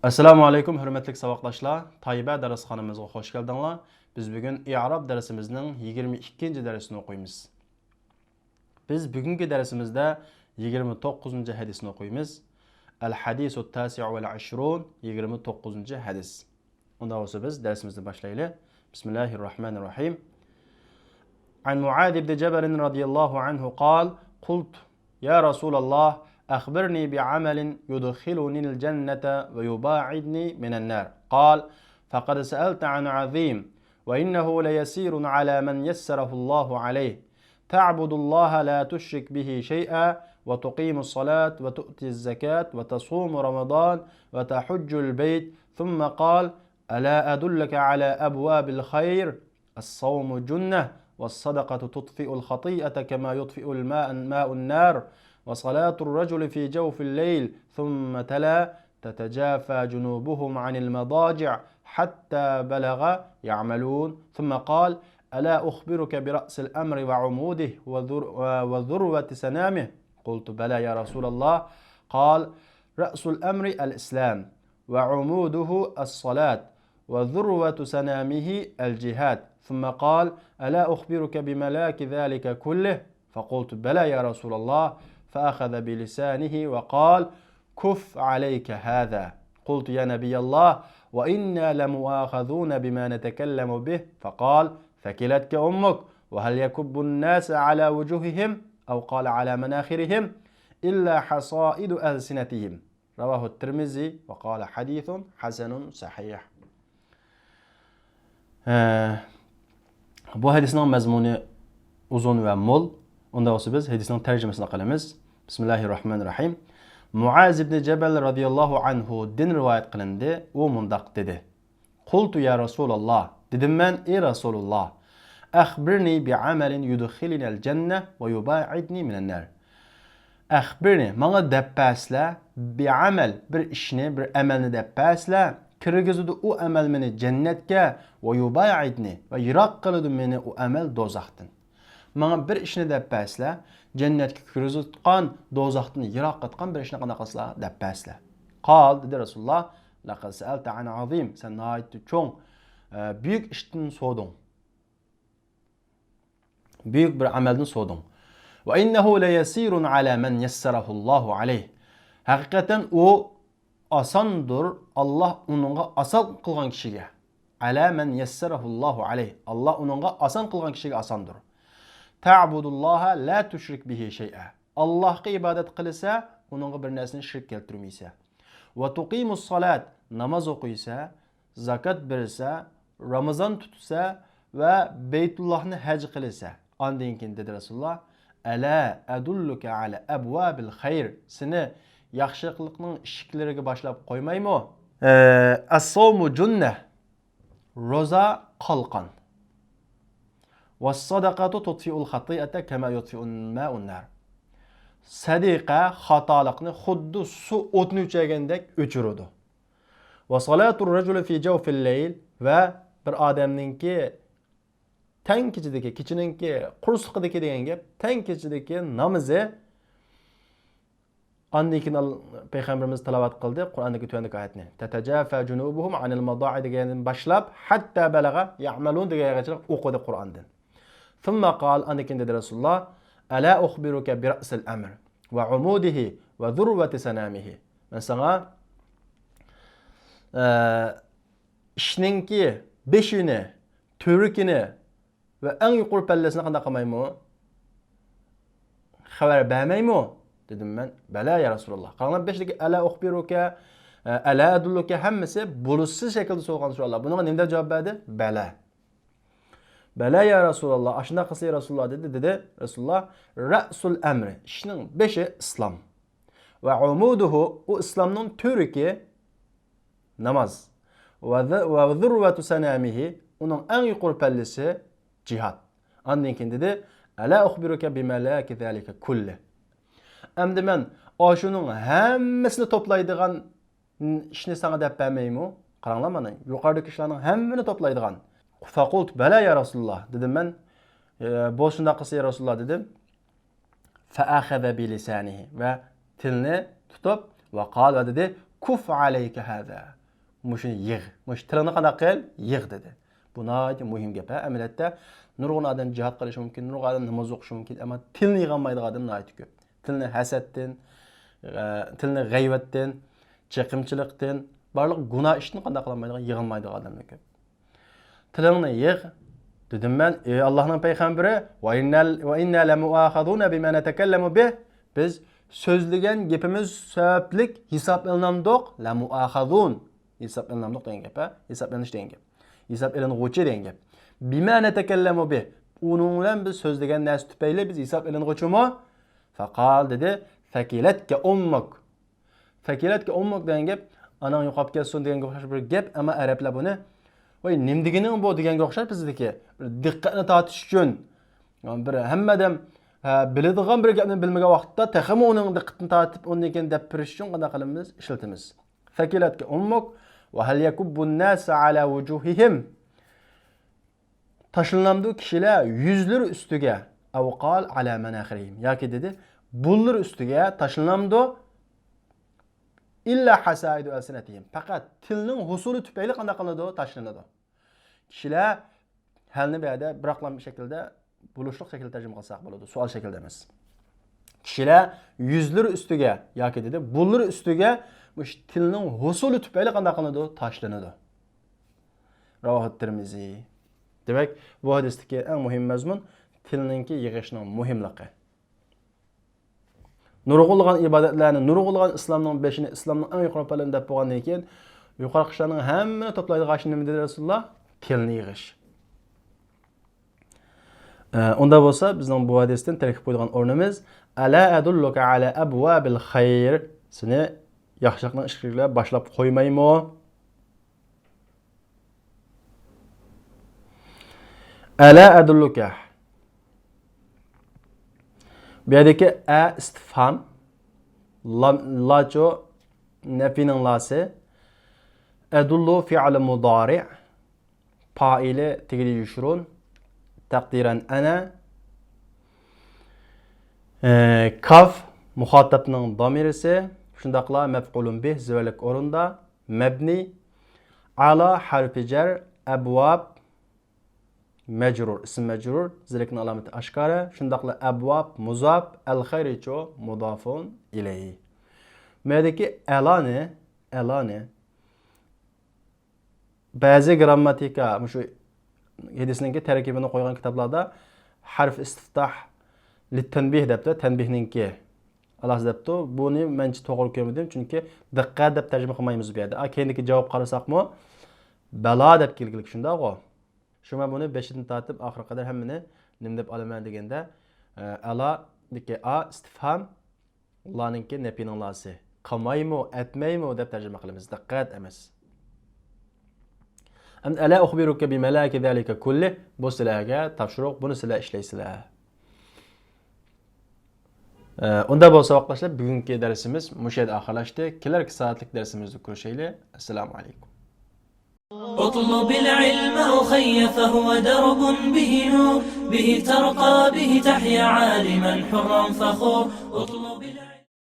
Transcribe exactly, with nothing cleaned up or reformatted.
ئەسسالامۇ ئەلەيكۇم، ھۆرمەتلىك ساۋاقداشلار. تايبە دەرسخانىمىزغا خوش كەلدىڭلار. بىز بۈگۈن ئىئراب دەرسىمىزنىڭ يىگىرمە ئىككىنچى دەرسىنى ئوقۇيمىز. بىز بۈگۈنكى دەرسىمىزدە يىگىرمە توققۇزىنچى ھەدىسنى ئوقۇيمىز. ئەل ھەدىسۇ تاسىئۇ ۋەل ئەشرۇن، يىگىرمە توققۇزىنچى ھەدىس. ئۇنداق بولسا بىز دەرسىمىزنى باشلايلى. بىسمىللاھىر راھمانىر راھىم. عن معاذ بن جبل رضي الله عنه قال: قلت: يا رسول الله، أخبرني بعمل يدخلني الجنة ويباعدني من النار. قال: فقد سألت عن عظيم، وإنه ليسير على من يسره الله عليه. تعبد الله لا تشرك به شيئا، وتقيم الصلاة، وتؤتي الزكاة، وتصوم رمضان، وتحج البيت. ثم قال: ألا أدلك على أبواب الخير؟ الصوم جنة، والصدقة تطفئ الخطيئة كما يطفئ الماء، ماء النار، وصلاة الرجل في جوف الليل. ثم تلا: تتجافى جنوبهم عن المضاجع، حتى بلغ يعملون. ثم قال: ألا أخبرك برأس الأمر وعموده وذر-، وذروة سنامه؟ قلت: بلى يا رسول الله. قال: رأس الأمر الإسلام، وعموده الصلاة، وذروة سنامه الجهاد. ثم قال: ألا أخبرك بملاك ذلك كله؟ فقلت: بلى يا رسول الله. فأخذ بلسانه وقال: كف عليك هذا. قلت: يا نبي الله، وإنا لمؤاخذون بما نتكلم به؟ فقال: ثكلتك أمك، وهل يكب الناس على وجوههم، أو قال: على مناخرهم، إلا حصائد ألسنتهم. رواه الترمذي وقال: حديث حسن صحيح. ھە، بۇ ھەدىسنىڭ مەزمۇنى ئۇزۇن ۋە مول. ئۇنداق بولسا بىز ھەدىسنىڭ تەرجىمىسىنى قىلىمىز. بىسمىللاھىر راھمانىر راھىم. مۇئاز ئىبنى جەبەل رازىياللاھۇ ئەنھۇدىن رىۋايەت قىلىندى. ئۇ مۇنداق دېدى: قلت يا رسول الله، دېدىم مەن، ئى رەسۇلۇللاھ، أخبرني بعمل يدخلني الجنة ويباعدني من النار. ئەخبىرنى، ماڭا دەپ بەرسىلە، بىئەمەل، بىر ئىشنى، بىر ئەمەلنى دەپ بەرسىلە، كىرگۈزىدۇ ئۇ ئەمەل مېنى جەننەتكە، ۋە يۇبايىدنى، ۋە يىراق قىلىدۇ مېنى ئۇ ئەمەل دوزاختىن. ماڭا بىر ئىشنى دەپ بەرسىلە، جەننەتكە كىرگۈزۈۋاتقان، دوزاختىن يىراق قىلىدىغان بىر ئىشنى قانداق قىلسىلا دەپ بەرسىلە. قال، دېدى رەسۇلۇللاھ، لەقەد سەئەلتە ئەن ئەزىم، سەن ناھايىتى چوڭ، ئە، بۈيۈك ئىشتىن سورىدىڭ. بۈيۈك بىر ئەمەلدىن سورىدىڭ. ۋە ئىننەھۇ لەيەسىرۇن ئەلا مەن يەسسەرەھۇللاھۇ ئەلەيھ. ھەقىقەتەن ئۇ ئاساندۇر، ئاللاھ ئۇنىڭغا ئاسان قىلغان كىشىگە. ئەلا مەن يەسسەرەھۇللاھۇ ئەلەيھ. ئاللاھ ئۇنىڭغا ئاسان قىلغان كىشىگە ئاساندۇر. تەئبۇدۇللاھە لا تۇشرىك بىھى شەيئا. ئاللاھقا ئىبادەت قىلىسە، ئۇنىڭغا بىر نەرسىنى شىرك كەلتۈرمەيسە. ۋە تۇقىمۇس سالات، ناماز ئوقۇيسە، زاكات بېرىسە، رامىزان تۇتسا ۋە بەيتۇللاھنى ھەج قىلسا. ئاندىن كېيىن دېدى رەسۇلۇللاھ، ئەلا ئەدۇللۇكە ئەلا ئەبۋابىل خەير، سېنى ياخشىلىقنىڭ ئىشىكلىرىگە باشلاپ قويمايمۇ؟ ئە، ئەسسەۋمۇ جۇننە، روزا قالقان. ۋەسسەدەقەتۇ تۇتفىئۇل خەتىئەتە كەما يۇتفىئۇل ماءۇن نار. سەدىقە خاتالىقنى خۇددى سۇ ئوتنى ئۆچۈرگەندەك ئۆچۈرىدۇ. ۋە سالاتۇر رەجۇلى فى جەۋفىل لەيل، ۋە بىر ئادەمنىڭكى تەڭ كېچىدىكى، كېچىنىڭكى قۇرسىقىدىكى دېگەن گەپ، تەڭ كېچىدىكى نامىزى. ئاندىن كېيىن ئال-، پەيغەمبىرىمىز تىلاۋەت قىلدى قۇرئاندىكى تۆۋەندىكى ئايەتنى. تەتەجافا جۇنۇبۇھۇم ئانىل ماداجىئ دېگەندىن باشلاپ، ھەتتا بەلەغە يەئمەلۇن دېگەنگىچە ئوقۇدى قۇرئاندىن. ثم قال، ئاندىن كېيىن دېدى رەسۇلۇللاھ، ئەلا ئۇخبىرۇكە بىرەسىل ئەمر ۋە ئۇمۇدىھى ۋە زۇرۋەتى سەنامىھى. مەن ساڭا، ئە، ئىشنىڭكى بېشىنى، تۈۋرۈكىنى ۋە ئەڭ يۇقىرى پەللىسىنى قانداق قىلمايمۇ؟ خەۋەر بەرمەيمۇ؟ دېدىم مەن. بەلە يا رەسۇلۇللاھ. قاراڭلار، بېشىدىكى ئەلا ئۇخبىرۇكە، ئە، ئەلا ئەدۇللۇكە ھەممىسى بولۇشسىز شەكىلدە سورىغان سوئاللار. بۇنىڭغا نېمە دەپ جاۋاب بەردى؟ بەلە. بەلە يا رەسۇلۇللاھ، ئاشۇنداق قىلسا يا رەسۇلۇللاھ دېدى، دېدى رەسۇلۇللاھ، رەسۇل ئەمرى، ئىشنىڭ بېشى ئىسلام. ۋە ئۇمۇدۇھۇ، ئۇ ئىسلامنىڭ تۈۋرۈكى ناماز. ۋە زۇ-، ۋە زۇرۋەتۇ سەنامىھى، ئۇنىڭ ئەڭ يۇقىرى پەللىسى جىھاد. ئاندىن كېيىن دېدى، ئەلا ئۇخبىرۇكە بىمەلاكى زالىكە كۇللى. ئەمدى مەن ئاشۇنىڭ ھەممىسىنى توپلايدىغان ئىشنى ساڭا دەپ بەرمەيمۇ؟ قاراڭلار مانا، يۇقىرىدىكى ئىشلارنىڭ ھەممىنى توپلايدىغان. فەقۇلتۇ بەلە يا رەسۇلۇللاھ، دېدىم مەن. ئە، بولسا شۇنداق قىلسا يا رەسۇلۇللاھ، دېدىم. فەئەخەزە بىلىسانىھى، ۋە تىلنى تۇتۇپ، ۋە قال، ۋە دېدى، كف عليك هذا. مۇشۇنى يىغ. مۇشۇ تىلىڭنى قانداق قىل؟ يىغ دېدى. بۇ ناھايىتى مۇھىم گەپ، ھە؟ ئەمەلىيەتتە نۇرغۇن ئادەم جىھاد قىلىشى مۇمكىن، نۇرغۇن ئادەم ناماز ئوقۇشى مۇمكىن، ئەمما تىلنى يىغالمايدىغان ئادەم ناھايىتى كۆپ. تىلنى ھەسەتتىن، ئە، تىلنى غەيۋەتتىن، چېقىمچىلىقتىن، بارلىق گۇناھ ئىشتىن قانداق قىلالمايدىغان، يىغالمايدىغان ئادەملەر كۆپ. تىلىڭنى يىغ، دېدىم مەن، ئى ئاللاھنىڭ پەيغەمبىرى، وإنا، وإنا لمؤاخذون بما نتكلم به. بىز سۆزلىگەن گېپىمىز سەۋەبلىك ھېسابلىنامدۇق؟ لمؤاخذون. ھېسابلىنامدۇق دېگەن گەپ، ھە؟ ھېسابلىنىش دېگەن گەپ. ھېسابلىنغۇچى دېگەن گەپ. بما نتكلم به. ئۇنىڭ بىلەن بىز سۆزلىگەن نەرسە تۈپەيلى بىز ھېسابلىنغۇچىمۇ؟ فقال، دېدى، ثكلتك أمك. ثكلتك أمك دېگەن گەپ، ئاناڭ يوقاپ كەتسۇن دېگەنگە ئوخشاش بىر گەپ، ئەمما ئەرەبلەر بۇنى، ۋاي، نېمە دېگىنىڭ بۇ دېگەنگە ئوخشاش بىزدىكى. بىر دىققەتنى تارتىش ئۈچۈن، بىر ھەممە ئادەم، ھە، بىلىدىغان بىر گەپنى بىلمىگەن ۋاقىتتا تېخىمۇ ئۇنىڭ دىققىتىنى تارتىپ، ئۇنىڭدىن كېيىن دەپ بېرىش ئۈچۈن قانداق قىلىمىز؟ ئىشلىتىمىز. ثكلتك أمك وهل يكب الناس على وجوههم. تاشلىنامدۇ كىشىلەر يۈزلىرى ئۈستىگە؟ أو قال على مناخرهم. ياكى دېدى، بۇرۇنلىرى ئۈستىگە تاشلىنامدۇ؟ إلا حصائد ألسنتهم. پەقەت تىلنىڭ ھوسۇلى تۈپەيلى قانداق قىلىنىدۇ؟ تاشلىنىدۇ. كىشىلەر ھەلنى بۇ يەردە بىراقلام شەكلىدە، بولۇشلۇق شەكىلدە تەرجىمە قىلساق بولىدۇ، سوئال شەكلىدە ئەمەس. كىشىلەر يۈزلىرى ئۈستىگە ياكى دېدى، بۇرۇنلىرى ئۈستىگە مۇشۇ تىلنىڭ ھوسۇلى تۈپەيلى قانداق قىلىنىدۇ؟ تاشلىنىدۇ. رواه الترمذي. دېمەك، بۇ ھەدىستىكى ئەڭ مۇھىم مەزمۇن تىلنىڭكى يىغىشنىڭ مۇھىملىقى. نۇرغۇنلىغان ئىبادەتلەرنى، نۇرغۇنلىغان ئىسلامنىڭ بېشىنى، ئىسلامنىڭ ئەڭ يۇقىرى پەللىنى دەپ بولغاندىن كېيىن، يۇقىرىقى ئىشلارنىڭ ھەممىنى توپلايدىغان ئىش نېمە دېدى رەسۇلۇللا؟ تىلنى يىغىش. ئە، ئۇنداق بولسا، بىزنىڭ بۇ ھەدىستىن تەركىب قويىدىغان ئورنىمىز، ألا أدلك على أبواب الخير؟ سېنى ياخشىلىقنىڭ ئىشىكلىرىگە باشلاپ قويمايمۇ؟ ألا أدلك. بۇ يەردىكى ئە ئىستىفھام، لا، لاچۇ نەپىنىڭ لاسى، ئەدۇللۇ فىئلى مۇدارىئ، پائىلى تېگىدە يوشۇرۇن، تەقدىرەن ئەنە. ئە، كاف مۇخاتەپنىڭ دامىرىسى، شۇنداقلا مەپئۇلۇن بىھ زىبەرلىك ئورۇندا، مەبنى. ئالا ھەرپى جەر، ئەبۋاب مەجرۇر، ئىسىم مەجرۇر، زېرىكنىڭ ئالامىتى ئاشكارا، شۇنداقلا ئەبۋاب مۇزاپ، ئەل خەيرىچۇ مۇدافۇن ئىلەيھ. مەدىكى ئەلانى، ئەلانى بەزى گىرامماتىكا، مۇشۇ ھەدىسنىڭكى تەركىبىنى قويغان كىتابلاردا ھەرف ئىستىفتاھ لىتەنبىھ دەپتۇ، تەنبىھنىڭكى ئالاھىدە دەپتۇ. بۇنى مەنچە توغرا كۆرمىدىم، چۈنكى دىققەت دەپ تەرجىمە قىلمايمىز بۇ يەردە. ئا، كەينىدىكى جاۋاب قارىساقمۇ، بەلا دەپ كەلگىلىك، شۇنداقغۇ؟ شۇڭا بۇنى بېشىدىن تارتىپ ئاخىرىغا قەدەر ھەممىنى نېمە دەپ ئالىمەن دېگەندە، ئە، ئالادىكى ئا ئىستىفھام، لانىڭكى نەپىنىڭ لاسى. قىلمايمۇ، ئەتمەيمۇ دەپ تەرجىمە قىلىمىز. دىققەت ئەمەس. ئەمدى، ألا أخبرك بملائك ذلك كله؟ بۇ سىلەرگە تاپشۇرۇق، بۇنى سىلەر ئىشلەيسىلەر. ئە، ئۇنداق بولسا، ساۋاقداشلار، بۈگۈنكى دەرسىمىز مۇشۇ يەردە ئاخىرلاشتى. كېلەركى سائەتلىك دەرسىمىزدە كۆرۈشەيلى. ئەسسالامۇ ئەلەيكۇم. اطلب العلم أخي فهو درب به نور، به ترقى به تحيا عالما حرا فخور. اطلب العلم